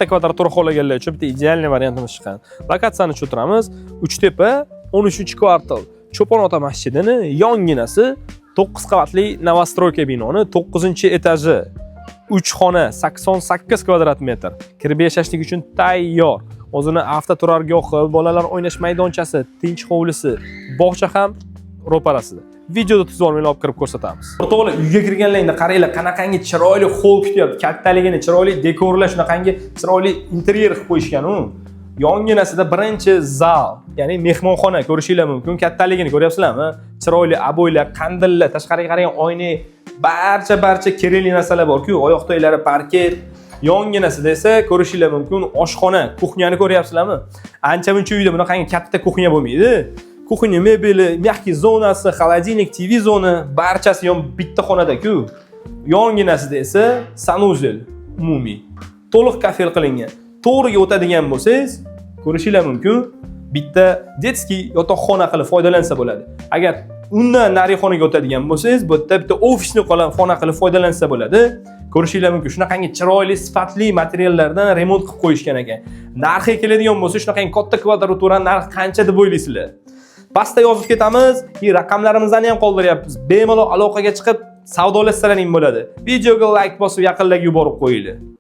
Katta kvadratura xohlaganlar uchun bitta идеальный variantimiz chiqqan. Lokatsiyani tushuntiramiz. Uchtepa, 13-kvartal. Cho'pon ota masjidini yonginasi, 9 qavatli новостройка binoni 9-etaji. 3 xona, 88 kvadrat metr. Kirib yashashlik uchun tayyor. O'zini avtoturargohi, bolalar o'ynash maydonchasi, tinch hovlisi, bog'cha ham ro'parasida. Videoda tuzib olmay olib kirib ko'rsatamiz. O'rtoqlar, uyga kirganlaringda qaranglar, qanaqangi chiroyli hol kutyapti, kattaligini, chiroyli dekorlar, shunaqangi chiroyli interyer qilib qo'yishgan u. Yonginasida birinchi zal, ya'ni mehmonxona ko'rishinglar mumkin. Kattaligini ko'ryapsizlarmi? Chiroyli обой lar, qandillar, tashqariga qaragan oyna, barcha barcha kerakli narsalar bor-ku, oyoq to'ylari parket. Yonginasida esa ko'rishinglar mumkin oshxona, кухня ni ko'ryapsizlarmi? Ancha muncha uyda bunaqangi katta кухня bo'lmaydi. Кухня mebeli, мягкий zonasi, холодильник, TV zona, barchasi yon bitta xonada-ku. Yonginasida esa санузел umumiy. To'liq kafel qilingan. To'g'riga o'tadigan bo'lsangiz, ko'rishinglar mumkin, bitta детский yotoqxona qilib foydalansa bo'ladi. Agar undan nari xonaga o'tadigan bo'lsangiz, bu yerda bitta ofisni xona qilib foydalansa bo'ladi. Ko'rishinglar mumkin, shunaqangi chiroyli, sifatli materiallardan remont qilib qo'yishgan ekan. Narxiga keladigan bo'lsa, shunaqangi katta kvadratura narxi qancha deb o'ylaysizlar? Pastda yozib ketamiz, и raqamlarimizni ham qoldiryapmiz. Bemalol aloqaga chiqib savdolashsalaring bo'ladi. Videoga like bosib, yaqinlarga yuborib qo'yinglar.